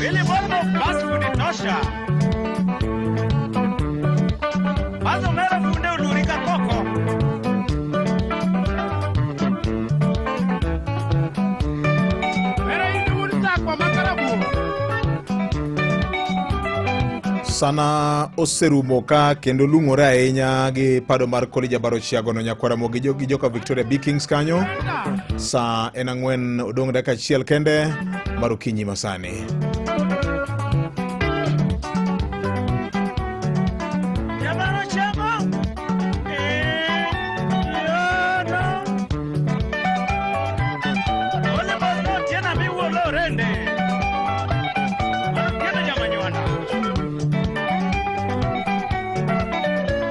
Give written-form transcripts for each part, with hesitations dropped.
Ili Volvo basi unitosha. Basi omera funde olurika koko. Mera in wuod takwa makarabuo. Sana oserumo ka kendo lung'ore ahinya gi pado mar College Abaro Chiagono nyakwara mo gi joka Victoria B Kings kanyo. Sa en 4 odong' dakika 1 kende mar okinyi masani. Jabaro Chiago. Eh, yono. Ole boss otiena miwuolo orende. Otieno jamanyuanda.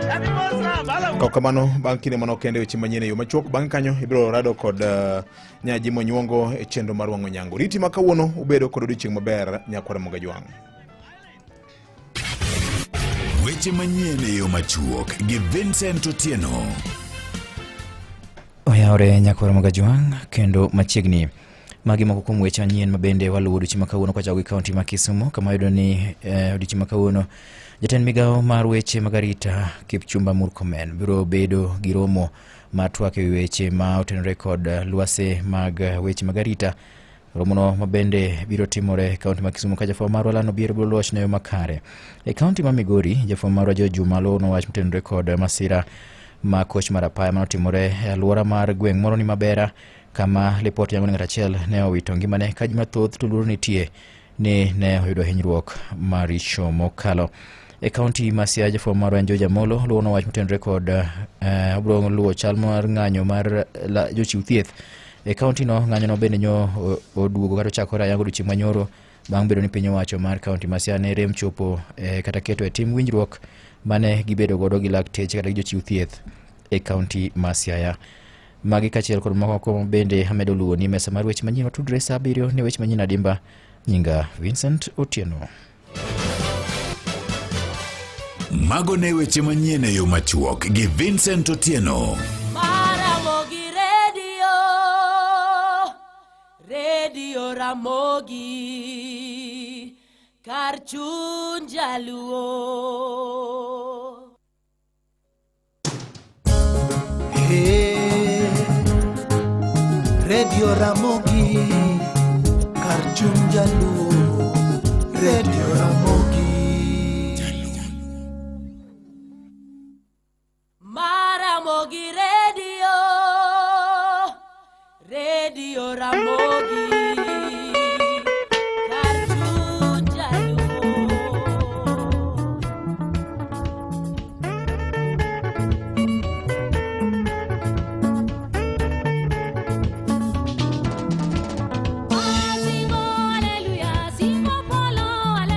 Happy boss na bala Kaw kamano bang' kinde manok kende weche manyien e yo machuok. Bang' kanyo ibiro rado kod Nyaji Monyuongo e chenro mar wang'o nyango. Riti ma kawuono ubedo kod odiochieng' maber nyakwara Mogajwang'. Weche manyien e yo machuok gi Vincent Otieno. Oyawore nyakwar Mogajwang' kendo machiegni. Magi moko kuom weche manyien ma bende waluwo odiochieng' ma kawuono kwachako gi kaunti ma Kisumu kama wayudo ni odiochieng' ma kawuono jatend migawo mar weche mag arita Kipchumba Murkomen biro bedo gi romo mar twak e wi weche ma otenore kod lwase mag weche mag arita. Romono ma bende biro timore e kaunti ma Kisumu ka jafwambo marwa Lano Biero biro loch ne yo makare. E kaunti ma Migori, jafwambo marwa George Juma luwo wach motenore kod masira ma koch mar apaya manotimore e alwora mar gweng' moro ni Mabera kama lipot yango ni ng'at achiel ne owito ngimane ka ji mathoth to luoro nitie ni ne oyudo hinyruok maricho mokalo. E kaunti ma Siaya, jafwambo marwa en George Amolo luwo wach motenore kod obiro luwo chal mar ng'anyo mar jochiw thieth e kaunti no. Ng'anyo no bende nyo oduogo kata ochakore ayango odiochieng' manyoro bang' bedo ni piny owacho mar kaunti ma Siaya ne rem chopo kata keto e tim winjruok mane gibedo godo gi lakteche kata gi jochiw thieth e kaunti ma Siaya. Magi kaachiel kod moko bende amedo luwo ni mesa mar weche manyien watudre saa 7 ne weche manyien adimba. Nyinga Vincent Otieno. Mago ne weche manyien e yo machuok gi Vincent Otieno. Ramogi Radio, Radio Ramogi, kar chuny jaluo. Hey, Radio Ramogi, kar chuny jaluo. Radio Ramogi. Maramogi Radio, Radio Ramogi, kar chuny jaluo. Singo, aleluya, singo polo, aleluya.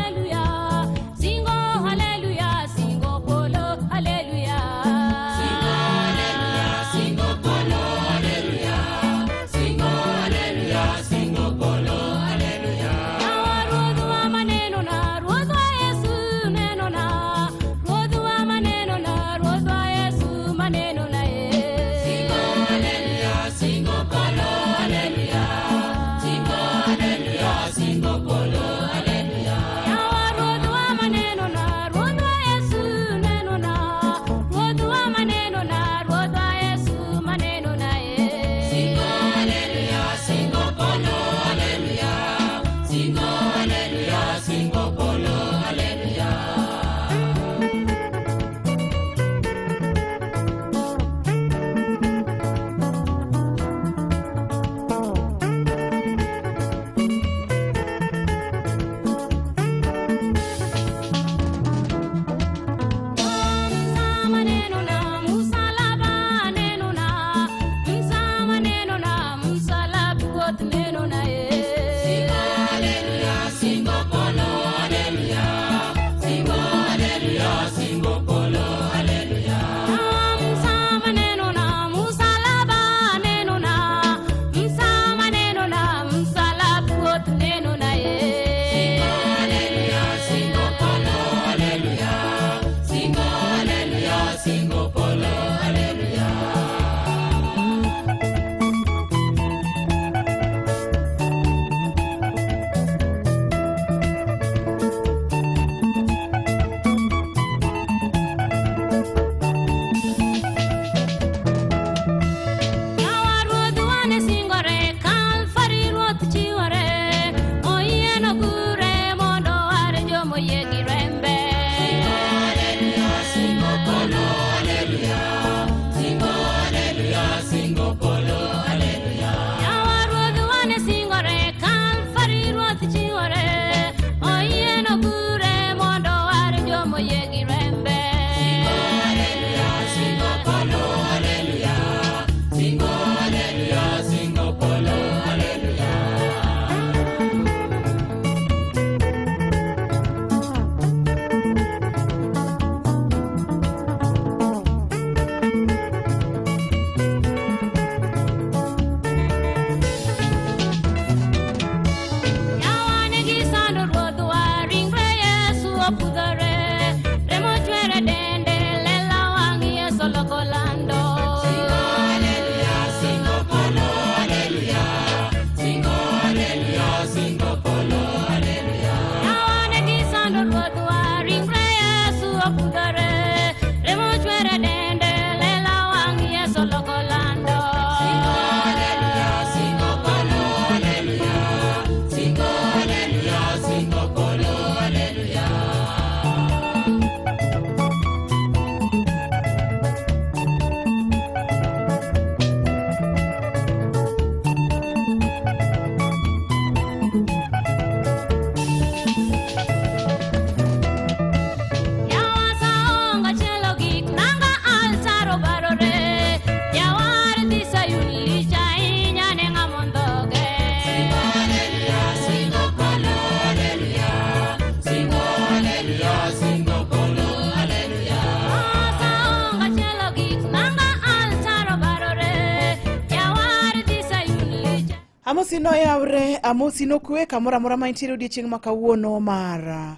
Amosi noyawre, amosi nokwe kamoro amora ma intiere odiechieng' ma kawuono mar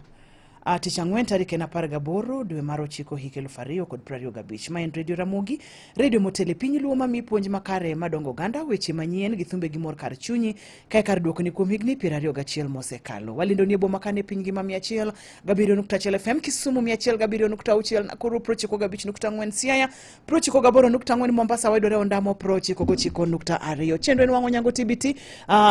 tich ang'wen tarik en 18 dwe mar ochiko hik 2025. Ma en Radio Ramogi, redio motelo e piny Luo mamiyi puonj makare madongo oganda, weche manyien gi thumbe gi mor kar chunyi kae kar duokoni kuom higni 21 mosekalo. Walendo ni e boma kane piny ngima 107.1 FM, Kisumu 107.6, Nakuru 95.4, Siaya 98.4 Mombasa wayudore Ondamo 99.2. Chenro en Wang'o Nyango TBT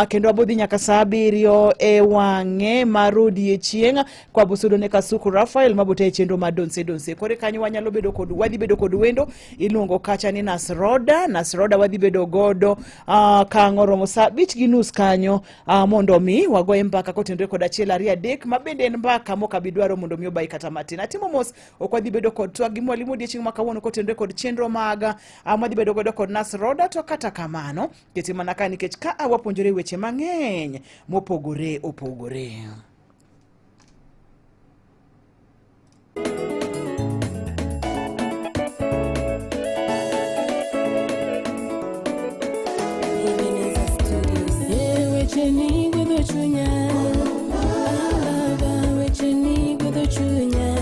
kendo abodhi nyaka saa abiriyo e wang'e mar odiechieng' kwa bosudo ne Kasuku Rafael mabote e chenro mar Donse Donse. Kore kanyo wanyalo bedo kod wadhi bedo kod wendo iluongo kacha ni Nasroda. Nasroda wadhi bedo godo ka ang' oromo saa 5:30 kanyo mondo mi wagoye mbaka kotenore kod achiel ariyo adek ma bende en mbaka mok abi dwaro mondo mi obayi kata matin. Atimo mos ok wadhi bedo kod twak gi mwalimu odiechieng' ma kawuono kotenore kod chenro mag mwadhi bedo godo kod Nas Roda to kata kamano kete mana ka nikech ka a wapuonjore weche mang'eny mopogore opogore. Weche ni gwedho chunya, Baba, weche ni gwedho chunya.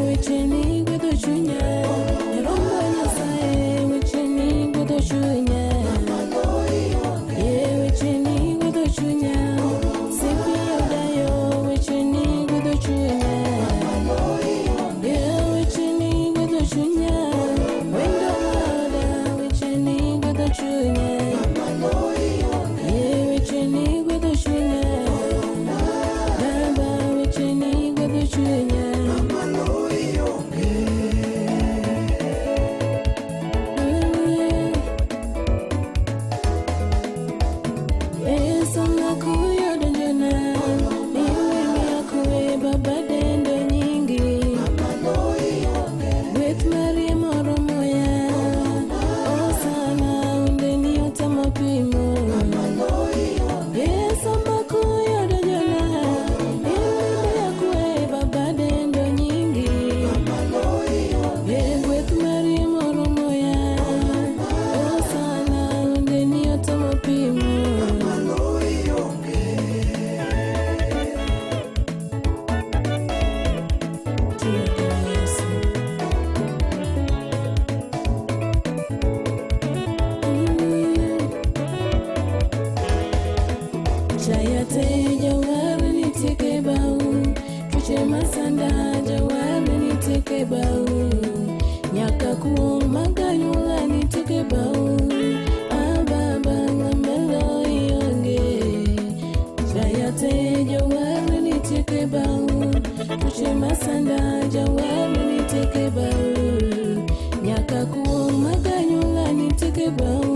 Weche ni gwedho chunya, Nyarombo Nyasaye, weche ni gwedho chunya. Weche ni gwedho chunya, Sipia dayo, weche ni gwedho chunya. Weche ni gwedho chunya, Wendo mada, weche ni gwedho chunya. Weche ni gwedho chunya, Baba, weche ni gwedho chunya. Sama kuyo donjona, iwe kwe Baba dendo nyingi. Gweth mari moromoya, osana wendeni otamo pimo. Sama kuyo donjona, iwe kwe Baba dendo nyingi. Gweth mari moromoya, osana wendeni otamo pimo. Chayate jawar nitie bau, tuoche masanda jawar nitie bau, nyaka kuong' mag anyuola nitie bau, ababa ng'ama loyi onge. Chayate jawar nitie bau, tuoche masanda jawar nitie bau, nyaka kuong' mag anyuola nitie bau.